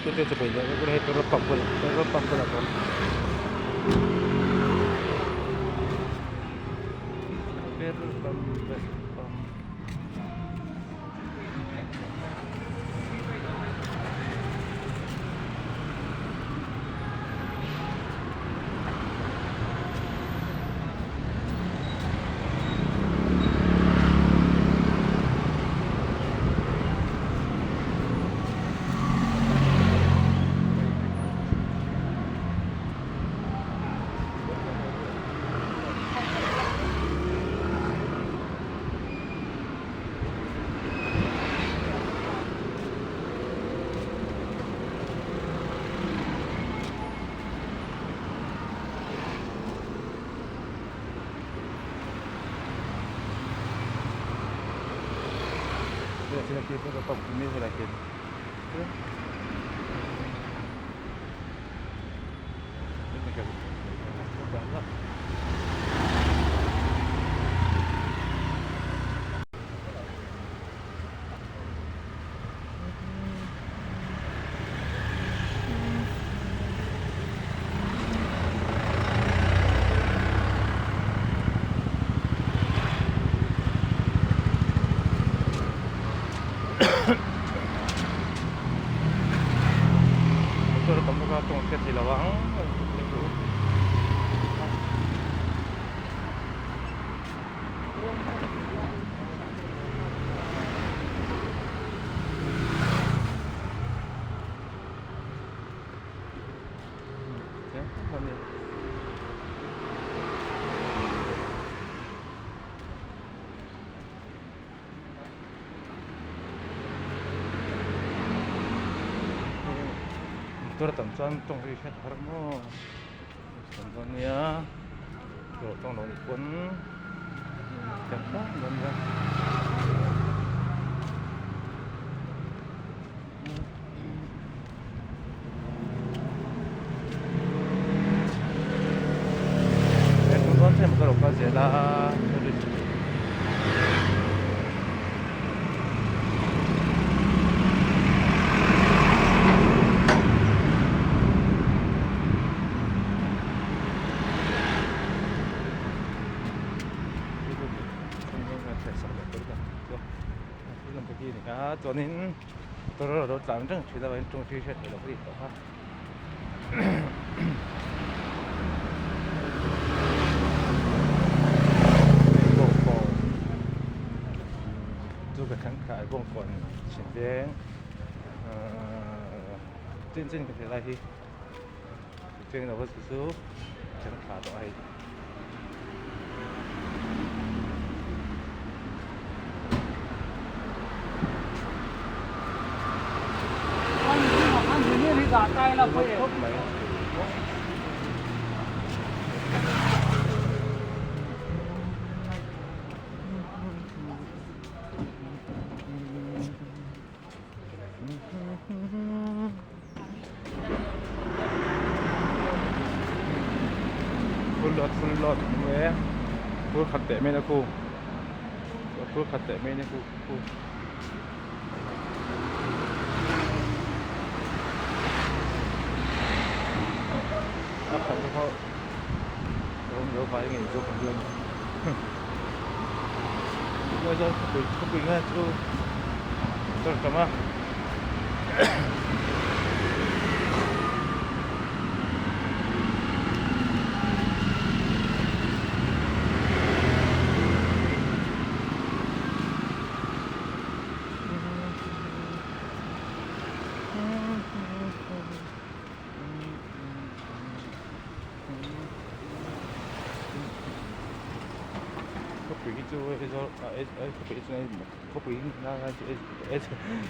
tute chibai leh vek ula hei petrol pump bulah petrol pump bulah ka awm. Petrol pump petrol pump. Motor a tam bawk a tawng hriat theih lo ang Motor a tam chuan tawng ri hriat a har maw tam dawn nia dawr tawng lo nih pawn thiam hlawm dawn nia. Chuanin motor a lo tlan reng thin avangin tawng hi hriat theih loh a ni tawh a. Bawngkawn chu ka thleng thla a Bawngkawn chhim veng ahh chin chin ka hria lai hi cheng lo va chu chu thleng thla tawh a hei. Full load full load awm e phur khat teh mai na khu phur khat teh mai na khu khu a khat na pawh awm lo vai ngei zawk ang hian Aizawl khawpui khawpui nge chu motor tam a. Khawpui hi chu Aizawl khawpui hi chu khawpui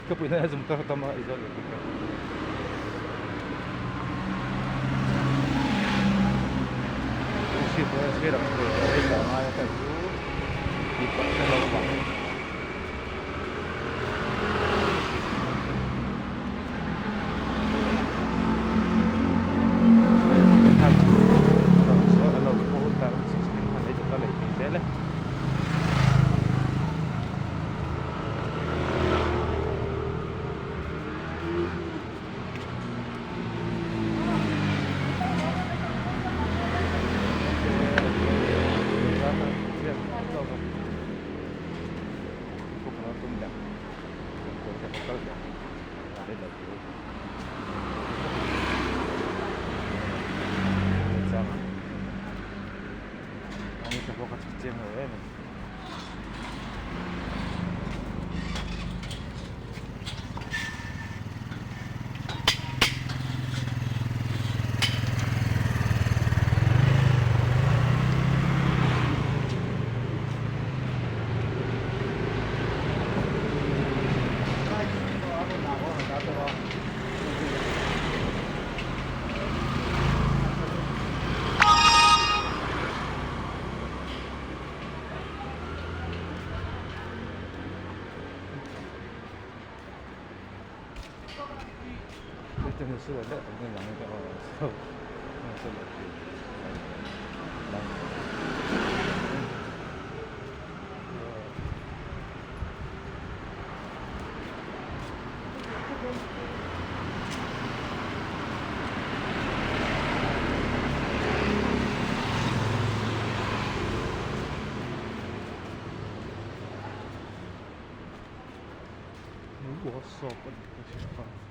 khawpui hi chu motor tam a Aizawl Workshop a ni ka hria a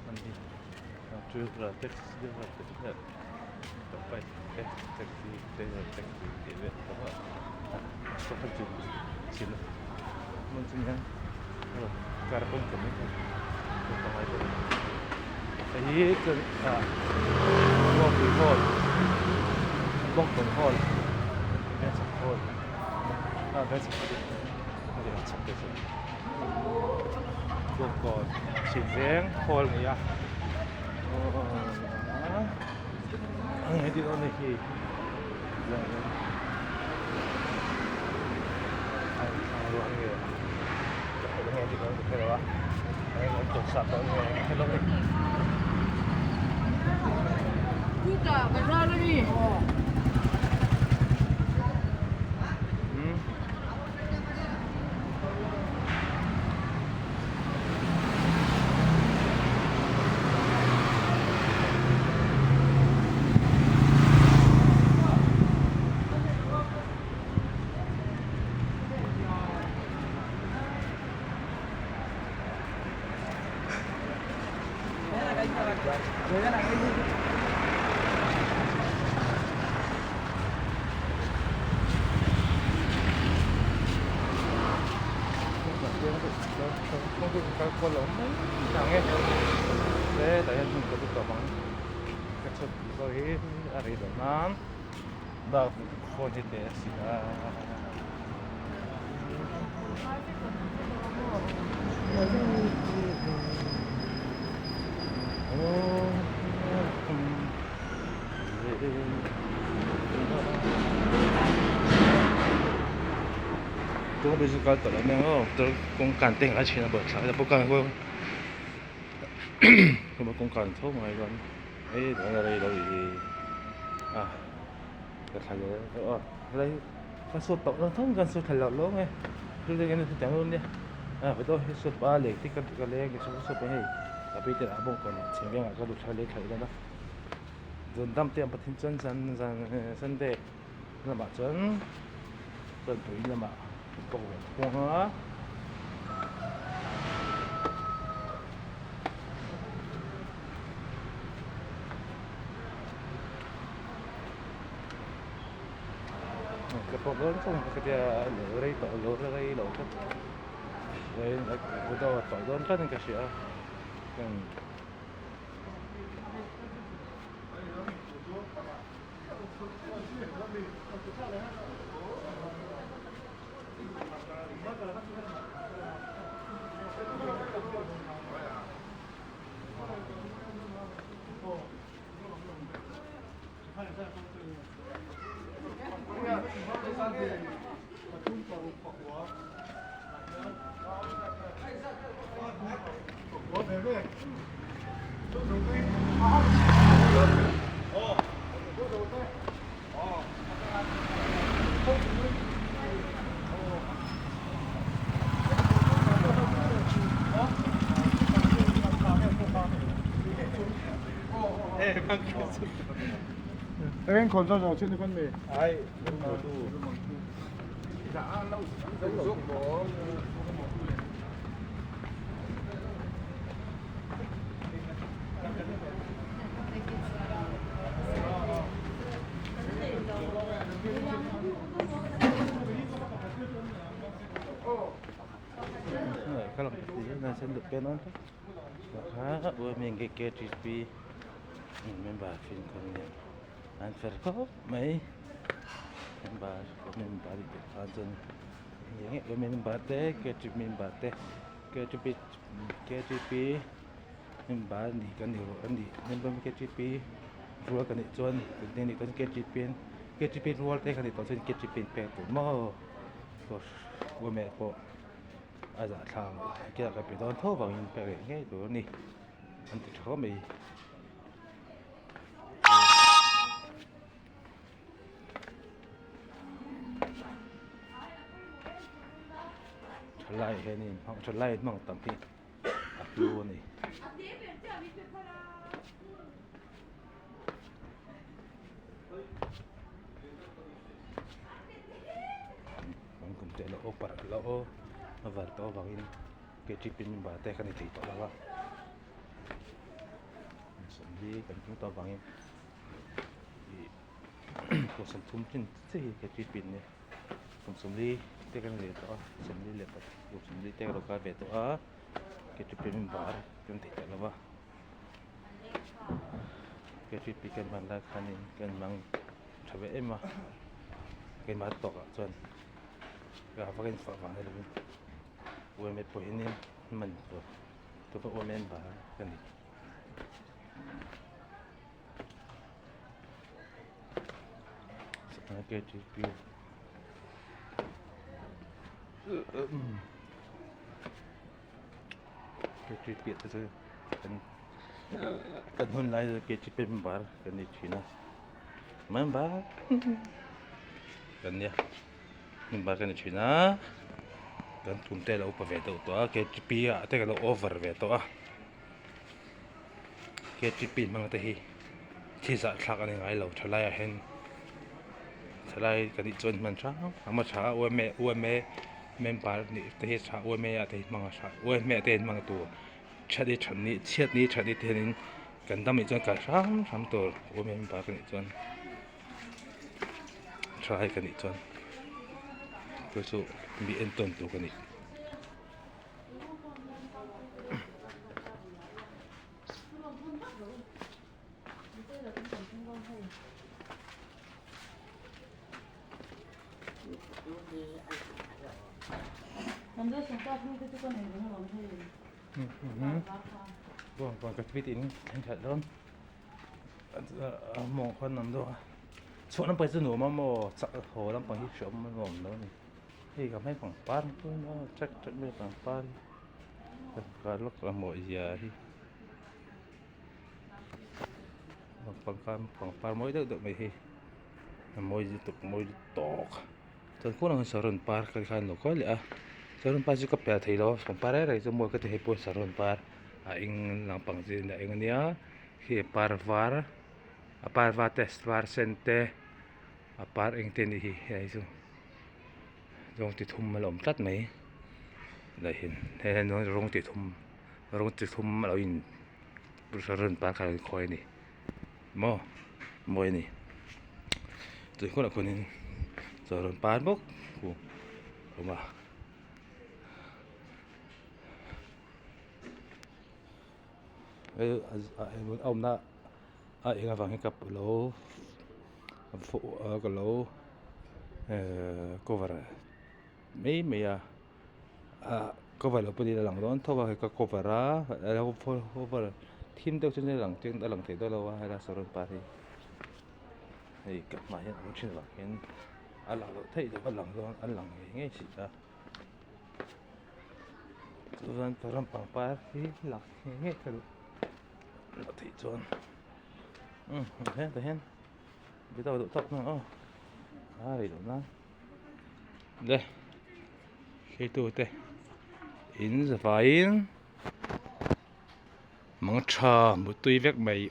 a ni driver taxi driver te hian bike te taxi te taxi tih vel a tam a hmun chu hian car pawh in mai thei pangngai pawh hei hi chuan ah kawngpui hall kawngpui hall vengchhak hall ah vengchhak a chhak te chu kawngkawn chhimveng hall a ni a aww heti dawn a ni hi. sen duh pek dawn tlat kha women ktp member finkhawm nen an fel khawp mai member member nih duh tan chuan women member te ktp member te ktp ktp member nih kan ni a nih ktp rual kan nih chuan ktp ktp rual te kan nih tawh chuan ktp in pek tur maw. Women pawh a zahthlak loh khiah ka pe dawn tho vangin ka reh ngei tur a ni an ti tha khawp mai. Thalai hianin thalai hmang tam hi a hlu a ni. Kan kum te lo awp a lo a var tawh avangin ktp member te kan ni thei tawh lo a sawmli kan tling tawh avangin ih kum sawmthum chin chiah hi ktp an nia kum sawmli te kan ni ve tawh a sawmli leh kum sawmli te ka lo kai ve tawh a ktp member kan thei tawh lo a. Ktp kan hman lai khanin kan mang tha ve em a keimah tawkah chuan ka va ka infah vang nilo in yma pawh hianin man tur tupawh yma member ka ni. Ktp ktp te chu kan kan hun lai chu ktp member kan ni thin a member kan nia member kan ni thin a kan tum te a lo upa ve deuh tawh a ktp ah te ka lo over ve tawh a ktp hmang te hi thil zahthlak a ni ngai lo thalai ah hian thalai kan nih chuan hman hrang hrang a tha a yma yma member nih te hi a tha yma ah te hi hmang a tha yma te hian hmang tur that hi that ni chhiat ni that ni te hianin kan dam nih chuan kal hrang hrang tur yma member ka nih chuan thalai ka nih chuan chu chu mi entawn tur ka ni. Mawng khawn an dawh a chhuah lampang hi chu nuam a maw chak haw lampang hi hreawm a nuam lo a ni hei ka hmel pangpar pawh hi maw chek chek mai pangpar hi ka lawk a mawi zia hi. Pangpar mawi deuh deuh mai hi a mawi lutuk mawi tawk chuan khaw lamah saron par te khan a lo kual leh a saron par chu ka pel thei lo a pangpar reng reng chu mawi ka ti hei pawh saron par a eng lampang chi a eng ania khi a par var a par var te var sen te a par eng te anih hi helai chu rawng chi thum a la awm tlat mai hei hian rawng chi thum rawng chi thum a lo in. Saron par kha an khawi a ni maw mawi a ni tui hunah khuanin saron par bawk khu a awm a hei a awmna a eng avang hian ka lo ka lo cover mai mai a. Ah cover loh pawhin a lang dawn tho a hei ka cover a alo cover thim deuh chuan a lang chiang a lang thei dawn lo a helai saron par hi hei ka hmaah hian a awm thin vang hian a lang loh theih loh a lang dawn a lang ngei ngei si a chuan saron pangpar hi lang ngei ngei ka duh loh theih chuan umm hetah hian video duh tawk na aw a rei loh nan. Le hruaitute in zavaiin mang tha mutui vek mai.